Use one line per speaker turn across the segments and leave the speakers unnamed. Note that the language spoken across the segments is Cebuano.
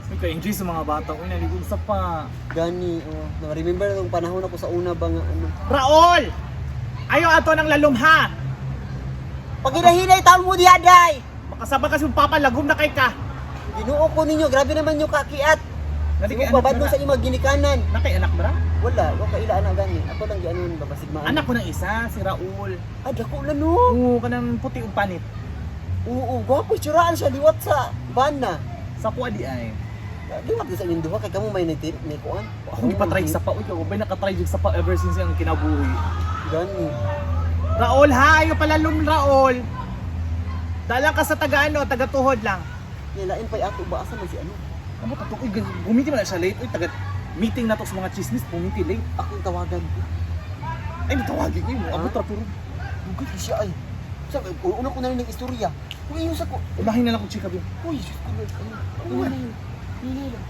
Uy, ka-enjoy sa mga bata. Uy, naligog sa pa.
Gani, oh. Na-remember na tong panahon ako sa una ba nga ano.
Raol! Ayaw ato ng lalom ha!
Paginahinay taon mo diha, day!
Makasaba kasi yung papa, lagom na kay ka.
Ginoo ko ninyo, grabe naman yung kakiat.
Nadi
Sige,
kay anak
babad
na
sa imong ginikanan.
Na kay anak ba?
Wala, wa ka ila anak gani. Ako lang gianon ba basigmaan.
Anak ko ng isa, si Raul.
Ah, dako lang no.
Oo, kanang puti ug panit.
Oo, gwapo tsuraan siya liwat sa bana.
Sa kuha di ay.
Liwat sa inyong duha kay kamo may nagti may kuan.
Ako di pa try sa pa. Uy, ako ba nakatry jud sa pa ever since ang kinabuhi.
Gani.
Raol ha, ayaw pala lum Raol. Dala ka sa taga ano, taga tuhod lang.
Nilain pa'y ato ba asa man si ano?
Amo tato uy, gumiti man na siya late. Uy, taga meeting na to sa mga chismis, pumiti late.
Akong tawagan.
Ay, natawagin ko mo. Amo
Ha?
tra puro.
Dugay siya ay. Sa una ko na rin istorya. Uy, yung sa ko.
Unahin na lang kung chika bin.
Uy, Diyos ko Lord. Ano? Ano na yun? Hinay lang.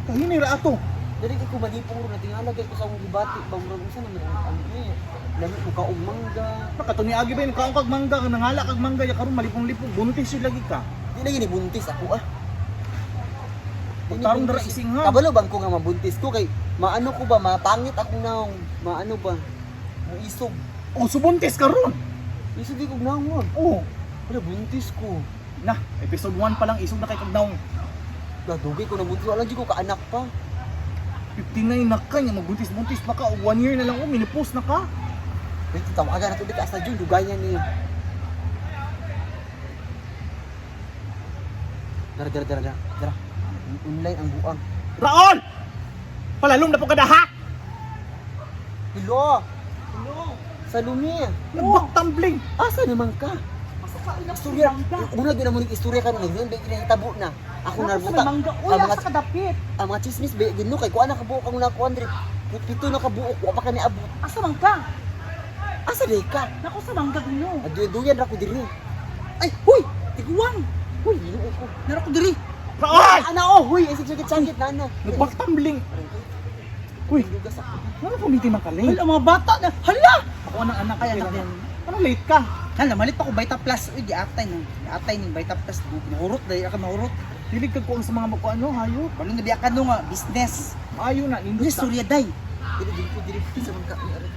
Kahinay ra ato.
Dali kay ko malipong ro na tingala kay ko sa akong gibati ba murag unsa naman ang ano eh. Lami ko kaog mangga.
Nakato ni Agi ba yun? Kaong kag mangga, nanghala kag mangga, ya karon malipong-lipong, buntis yun lagi ka.
Di lagi ni buntis ako ah. Di ni
Pagtarong dara
buntis.
ising ha.
Kabalo bang ko nga mabuntis ko kay maano ko ba mapangit akong naong maano ba moisog.
Oh, subuntis ka ron.
Isog di kog naong ron.
Oh,
Wala buntis ko.
na, episode 1 pa lang isog na kay kag naong.
Dadugay ko na buntis wala jud ko kaanak pa.
59 na ka niya, magbuntis-buntis pa ka. One year na lang, oh, minipost na ka.
Wait, tawagan na to di ka sa June dugayan niya. Dara dara dara dara. Dara. Online ang buang.
Raol! Palalom na po ka na, ha?
Hello. Hello. Salumi.
Nagbaktumbling.
Asa naman ka? Istorya. Una gyud na mo ning istorya karon nagdoon ba ginahitabo na. Ako narbuta.
Mangga. Uy,
Ang mga
asa ka dapit?
ang mga chismis ba gino kay kuan na kabuok ang nakuan diri. Pito na kabuok wa pa kani abot.
Asa man ka?
Asa di ka?
Nako sa mangga gino.
Aduyan ra ko diri.
Ay, huy! Tiguang!
Huy, ginoo ko.
Nara ko diri.
Raol!
Ana oh, huy, isig sakit sakit na ana.
Nagbaktumbling. Uy,
Dugas ako.
ano pumiti man ka late?
Hala, mga bata na. Hala!
Ako ang anak.
Ay, anak
kailangan.
din.
Ano late ka?
Hala, malit pa ko Vita Plus. Uy, giatay nang. Giatay ning Vita Plus. Mahurot dahil ako mahurot.
Dilig kag kuang sa mga mukha ano, hayop.
Balon na biya ka no nga business.
Ayo na, nindot
Ano
na.
istorya day?
Dili dili ko dili sa man ka ni aray.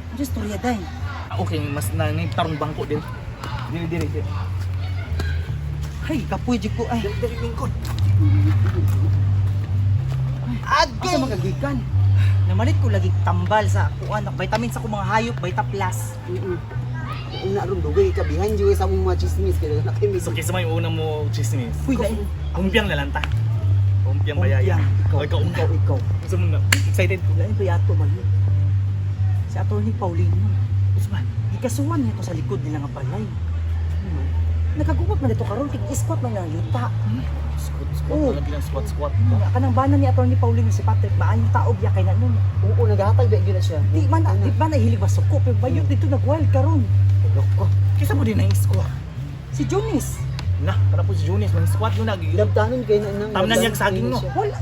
Ano istorya day?
Ah, okay, mas na ni tarong bangko din. Dili dili dili.
Ay, kapoy jud ko ay.
Dili dili lingkod.
Agay!
Asa man ka gikan?
Namalit ko lagi tambal sa kuan, vitamin sa akong mga hayop, Vita Plus.
Una ron dugay ka behind you sa among mga chismis kay na kay
So kaysa may una mo chismis.
Uy, lain.
Umpiang na lang ta. Umpiang bayaya.
Ikaw,
Ikaw, ikaw una.
ikaw, ikaw.
Gusto mo na. Excited ko.
Lain pa yato man yun. Si Atty. Paulino. Usman, gikasuhan niya to sa likod nila nga balay. Nakagubat man dito karon kay squat man lang yuta.
Squat squat.
Oo.
Lagi lang squat squat.
Nga kanang bana ni Atty. Paulino si Patrick maayong tao biya kay na nun.
Oo, naghatag ba gyud na siya.
Di man di man nahilig ba suko pero bayot dito nag-wild karon.
Loko.
Kaysa mo din ang squat.
Si Jonis.
Na, para po si Junis, man squat no nag
Labtanon kay na nang.
Tamnan niyang saging, no?
Wala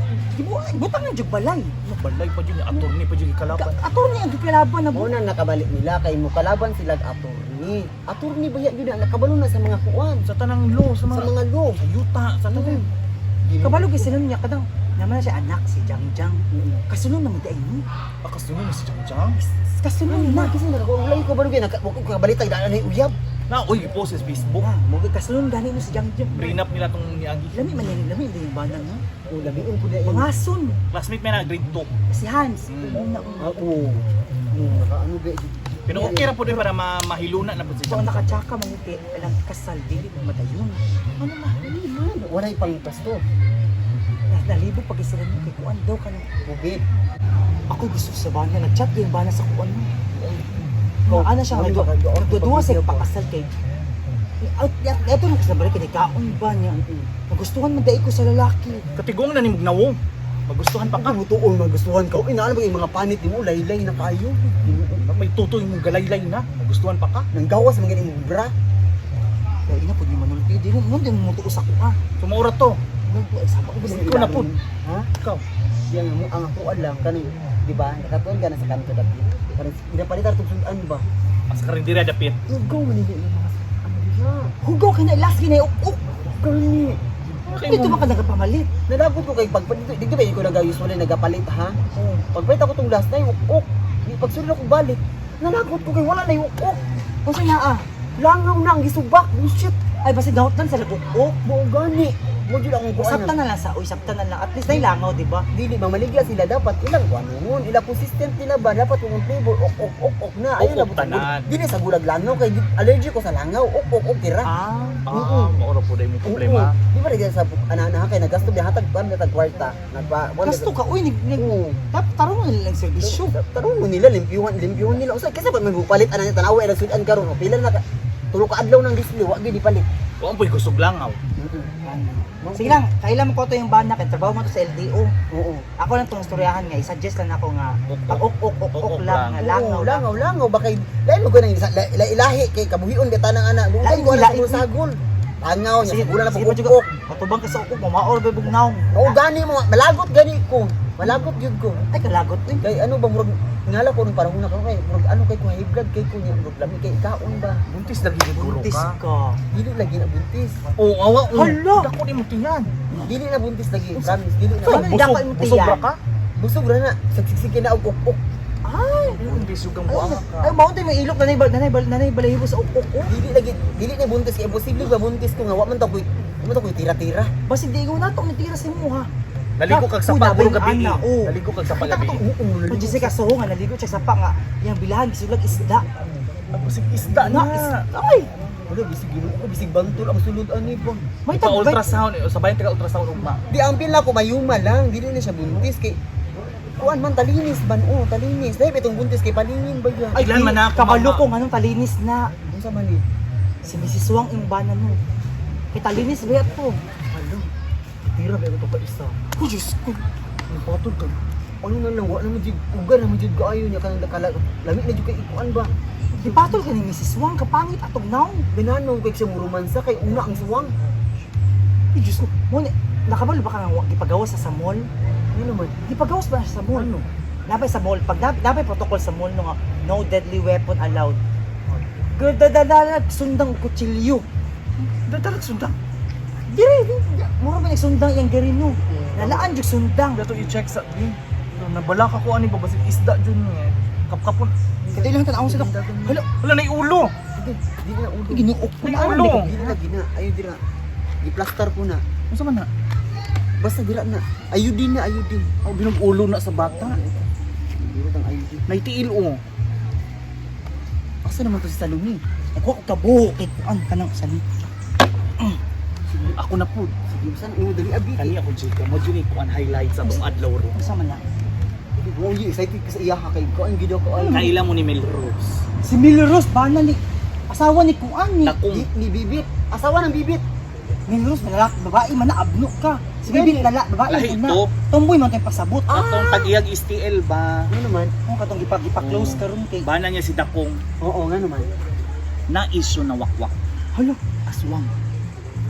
butang ang jug balay.
Balay pa jud attorney pa jud kalaban.
Attorney ang gikalaban na
Mo na nakabalik nila kay mo kalaban sila og attorney. Attorney ba gyud na nakabalo na sa mga kuan,
Sa tanang law, sa
sa
mga
mga law.
sa yuta, sa tanan.
Kabalo gyud sila niya kadang naman na siya anak si Jang Jang. Kasunod na mo di ay ni.
Akasunod na si Chang Chang.
Kasunod
Na
na.
kasi nakakuan wala ko kabalo gyud naka wa ko kabalita daan na uyab.
Na, uy, gipost sa Facebook.
Ah, mo kasunod gani no si Jang Jang.
Prenup nila tong niagi.
Lami man yan, lami din yung banang no.
O labion ko na yun.
Pangason.
Classmate may na grade 2.
Si Hans.
Mm.
Una.
Ah, oo. No, naka ano ba gyud.
Pero okay ra po din para mahiluna na po si
So ang
Chang Chang.
nakatsaka man yung alang kasal dili mo madayon. Ano na?
Dili man, walay pang pasto.
Nalibo pag sila nyo kay kuan daw kanang
Tubig.
ako gusto sa bana nagchat yung bana sa kuan no. Nga ana siya
Ano
nga
ba, nag-
nagduduwa sa pakasal kay out eto nung sa balik kay kaon ba niya. Nagustuhan man dai ko sa lalaki.
Katigong na ni Mugnawong. Magustuhan pa ka.
Ang tuon magustuhan ka. Ina ano ba yung mga panit nimo laylay na kayo.
May tutoy mong galaylay na. Magustuhan pa ka.
Nanggawas man gani imong bra.
Dai na pud ni manulti di mo din mo tuo sa kuha.
Sumura to.
Ay sama ko
Ikaw na pud.
Ha?
Ikaw.
Siya nga mo ang ako lang kani, di ba? Nakatuon ka na sa kanto dapit. Parang ginapalit atong sudan ba?
Mas karindira dapit.
Ikaw man yung mga ano diha.
Hugaw kay na last kinay ok.
Kani.
Dito man ka nagapamalit.
Nalagot ko kay pagpalit dito ba ko naga usually nagapalit ha.
Oh.
Pagpalit ako tong last na yung ok. Di pagsulod ako balik. Nalagot ko kay wala na yung ok.
Unsa na ah?
Langaw na ang gisubak. Bullshit.
Ay basi daot lang sa lagok.
Mao gani. Mo jud akong kuan.
Sabtan na lang sa, uy, sabtan na lang. At least na langaw, di ba?
Dili mamaligya sila dapat ilang kuanon, ilang consistent nila ba dapat kung flavor ok ok ok ok na ayun
Ok,
na
ok tanan.
Dili sa gulag langaw kay allergy ko sa langaw ok ok ok tira.
Ah.
Ah, mauro po dahil may problema.
Oo. Di ba rin sa ana kay nagasto biya hatag kuan hatag kwarta. Nagpa
Gasto ka, uy, nag, nag,
Oo.
tap, tarong na lang serbisyo.
Tarong nila limpyuhan limpyuhan nila usay kasi pag magpalit ana niya tanawa ila sudan karon pila na ka tulo ka adlaw ng display wa gyud ipalit.
Wa po kusog langaw.
Sige lang, kailan mo ko to yung bana kay trabaho mo to sa LDO.
Oo.
Ako lang tong istoryahan nga, i-suggest lang ako nga
Ok,
pag ok ok ok ok
Ok
lang nga langaw
Oo,
lang.
langaw langaw ba kay lain mo ko nang ilahi kay kabuhion bitaw ng ana. Lugay
Lain,
ko ana
lain.
sa sagol. Langaw niya
Sige,
siguro na
sige,
pag
pa
ok.
Matubang ka sa ok, mamaor ba bugnaw.
Oo gani mo malagot gani ko. Malagot gyud ko.
Ay kalagot uy.
Kay ano ba murag ngala ko nung panahon na ko kay murag ano kay ko high blood kay ko niya murag lami kay kaon ba.
Buntis lagi siguro
Buntis
ka.
ka.
Dili lagi na buntis.
Oo, awa. Oo.
Hala!
Dako ni mo tiyan.
Dili na buntis lagi, promise dili na.
Ano
Busog,
dapat mo
busog
tiyan?
ra ka?
Busog ra na, sagsigsig na og ok.
Ay,
Buntis yung buang ka.
ay mao may ilok nanay nanay nanay balahibo sa ok ok.
Dili lagi, dili na buntis kay imposible ba buntis ko nga wa man ta koy wa man ta koy tira-tira.
Basi di ko na to tira sa imo ha.
Naligo kag sapa
Uy,
puro gabi.
ana, oo.
Naligo kag sapa
Kita
gabi.
ko
Oo,
Kung Jessica Soho nga naligo siya sa pa nga yang bilahan gisulag isda.
Ang isda
Na
na.
isda. Ay,
Wala bisig Ginoo ko bisig bantol ang sulod ani ba.
may
Pa
tagbay.
ultrasound, eh, sabayan taga ultrasound ugma.
Di ang pila ko mayuma lang, dili na siya buntis kay kuan man talinis ban oh, talinis. Dahil itong buntis kay palingin ba yan?
Ay, ilan man ako,
Kabalo
mama.
ko nganong talinis na.
Unsa man ni?
Si Mrs. Wang yung bana no. Kay talinis ba to?
Hala. Tira ba ito ka isa?
Oh, Diyos ko.
Ang patol ka.
Ano na lang wa na mo jud uga na mo jud kaayo niya kanang kala lami na jud kay ikuan ba.
Gipatol ka ni Mrs. Wang, kapangit atog naong.
Gananon kay siya romansa kay una ang suwang.
Ay, Diyos ko. Mo ni, nakabalo ba ka nga gipagawas sa mall?
Ano naman?
Gipagawas ba siya sa mall? No? Napay sa mall, pag napay protocol sa mall no nga, no deadly weapon allowed. Gardadadalag sundang og kutsilyo.
Dadalag sundang.
Dire, mura ba sundang iyang gari no. Nalaan jud sundang.
Dato i-check sa eh. Nabala ka ko ani ba basig isda jud niya. Kapkapon.
Kadto lang tan-awon sa Hala,
Wala na ulo.
Sige, dili na ulo.
Ginoo ko
Ay,
na.
ulo.
Dili na gina, ayo dira. Giplastar ko na.
Unsa man na?
Basta dira na. Ayudin na, ayudin.
Aw binog ulo na sa bata.
Dira tang ayudin.
Naitiil o.
Asa naman to si Salome?
Ako ko kabuho kay kuan kanang sali.
Ako na pud.
Sige, saan imo dali abi.
Kani ako Jika, mo jud ni kuan highlights sa atong adlaw ro.
Unsa man na?
Wow, you excited ka sa iya ka kay kuan gid ako ay.
Kaila mo ni Melrose.
Si Milrose bana ni asawa ni kuan ni.
Takong
Ni, ni Bibit. Asawa ng Bibit.
Milrose malak babae man na abno ka. Si Bibit lala babae
Lahi
man na.
to.
Tomboy man tayong pasabot.
Katong tag-iyag STL ba?
Ano naman?
Kung katong gipa close karon kay.
Bana niya si Dakong
Oo, nga naman.
na isyo na wakwak.
Hala,
Aswang.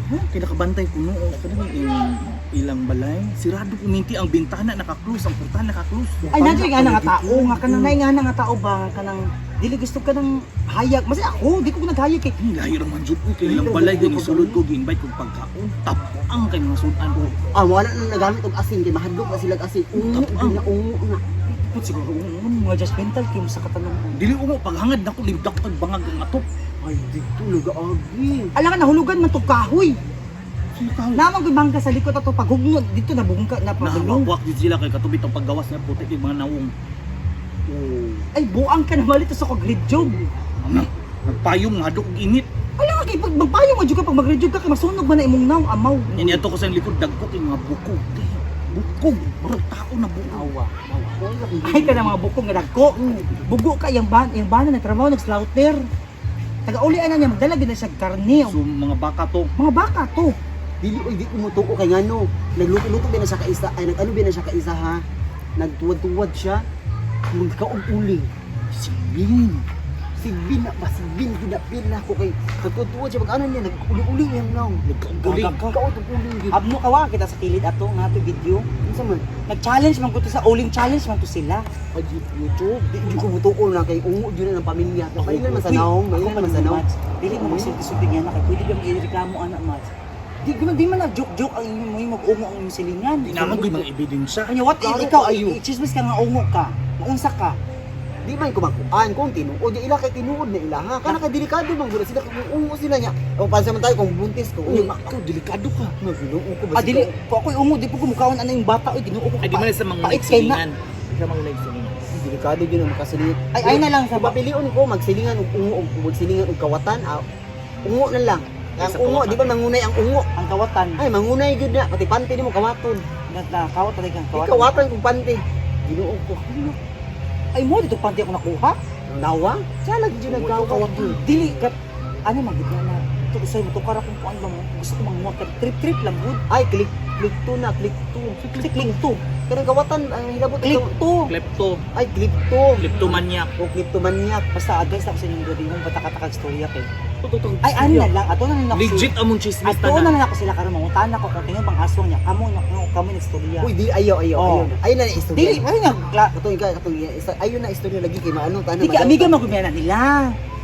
Huh? Kinakabantay ko noo kanang ilang, ilang balay. Sirado kuminti ang bintana naka-close, ang portal naka-close.
ay nandiyo nga nga tao nga kanang nay nga nga tao ba nga kanang dili gusto ka ng hayag. Mas ako di ko naghayag kay
Lahi ra man jud ko kay ilang balay gani sulod ko gi-invite kog pagkaon. Tapang kay mga sudan ko.
Ah, wala na nagamit og asin kay mahadlok na sila og asin. Ungo
Tapang.
na ungo na.
Put siguro ungon mga judgmental kay mo sa katanong.
Dili umo paghangad nako limdak kag bangag ang atop.
Ay, dito nagaagi.
Ala ka nahulugan man tog kahoy.
Sino ka?
Namang ko'y bangka sa likod ato paghugno dito na bungka na pagulong.
Nahawakwak jud sila kay katubit ang paggawas niya putik yung mga nawong.
Oh.
Ay buang ka na malito sa kog job.
Ano? Nagpayong hadok og init.
Ala ka kay pag magpayo man jud ka pag mag-red job ka kay masunog man na imong naw amaw.
Ini ato ko sa likod dagko kay mga bukog. Bukog, bro tao na bukog.
Awa. Ay ka na mga bukog nga dagko. Bugo ka iyang ban, iyang bana nagtrabaho nag-slaughter. Taga-uli ana niya magdala gid na siya karne.
So mga baka to.
Mga baka to.
Dili oy di ko mutuo kay ngano. Nagluto-luto ba na siya kaisa? Ay nag-ano ba na siya kaisa ha? Nagtuwad-tuwad siya. Magkaog uling.
Sigbin.
Sigbin na ba sigbin gid na pila ko kay nagtuwad siya pag ano niya nag-uli-uli yang naong.
Nagkaog uling.
Kaot og uling gid.
Abno ka wa kita sa kilid ato nga to video.
Unsa man?
Nag-challenge man ko to sa uling challenge man to sila.
Ay, YouTube. Di jud ko mutuo na kay ungo jud na ng pamilya. Kay man sa
Uy,
naong,
ako
may man sa naong.
Mads, dili mo magsulti-sulti niya na kay pwede ba ireklamo ana Mads. Di man na joke-joke ang inyong mo mag-ungo ang inyong silingan.
Di naman gyud mga ebidensya.
Kanya what if
Klaro
ikaw
kaayo.
ay chismis ka nga ungo ka, maunsa ka.
Di man ko makuan kung tinuod ila kay tinuod na ila ha. Kana kay delikado man gud sila kung ungo sila niya. O pansa man tayo kung buntis ko.
Uy, ikaw delikado ka.
Nga Ginoo ko ba?
Ah, dili ko ako'y ungo di po ko mukaon ana yung bata oy, Ginoo ko.
Ay, di man sa mga
Pait kay na.
silingan. Sa mga silingan.
Delikado gyud ang makasulingit.
Ay na lang sa
Kung papilion ko magsilingan og ungo og magsilingan og kawatan, ah, ungo na lang. Ang
Sa
ungo,
kawatan.
di ba mangunay ang ungo?
Ang kawatan.
Ay, mangunay gyud na pati panty nimo kawaton.
Na, na kawat talaga ang
Di
kawatan.
kawatan kung panty. Ginoo ko.
Ay mo dito panty ako nakuha.
Nawa? Siya lagi gyud nagkawat.
Dili ka ano man gid na to say mo tukara kung kuan ba mo gusto ko manguha ka trip trip lang gud.
Ay, click click 2 na, click 2.
Si click 2.
Pero kawatan ang hilabot
Click
ikaw-
2.
Klepto.
Ay, click 2.
Kleptomaniac.
O kleptomaniac.
Basta advice lang ko sa inyong gabi mong patakataka istorya kay.
Totoo.
Ay ano na lang ato na lang ako.
Legit among chismis
Ato na
tanan.
lang ako sila karon mangutan ako kung tingnan bang aswang niya kamo na kamo istorya.
Uy, di ayaw ayaw
Oh.
ayaw na. Ayaw na na istorya.
Dili ay nga
Katong ikaw katong isa ayaw na istorya lagi kay maano tanan.
di ka amiga magumena nila.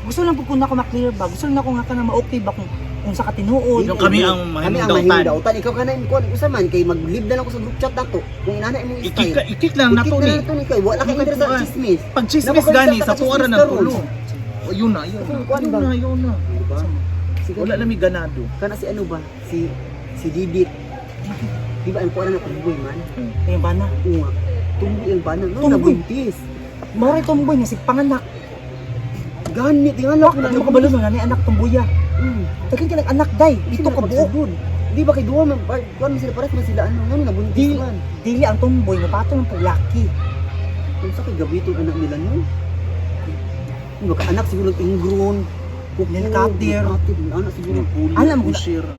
Gusto lang po kung ako ma-clear ba. Gusto lang ako nga ka na ma-okay ba kung sa katinuod.
Yung kami ang
Kami ang
mahimong dautan.
mahimong Ikaw ka na imong kuan usa man kay mag-leave na lang ko sa group chat nato. Kung inana imong
Ikik
style.
ikik lang nato
Ikik na
ni.
lang to ni kay wala kay
Ano
interest sa
kuan?
chismis.
Pag chismis
Nabukan
gani
sa
sa tuara
chismis
ng
karon.
tulo. O, yun na, yun na.
Kung kuan
Yun
ba?
na, yun na.
Diba? Sige.
Wala na mi ganado.
Kana si ano ba? Si si Didit. Di ba ang kuan na tumboy man?
Ayun ba na?
Unga. Tumboy ang bana. No,
Tumboy.
nabuntis.
Mao rin tumboy nga si panganak.
Gani tingala ko na
Ano kabalo nga ni anak tumboya. Daghan ka anak day. Ito ka buok.
Di ba kay duha man kuan man sila pares man sila ano ngano nabuntis
Di
man.
dili ang tumboy napato ng paglaki.
Kung sa kay gabi itong anak nila no. Di ba ka anak siguro ingrown.
Nail cutter.
Anak siguro.
Alam mo
Share.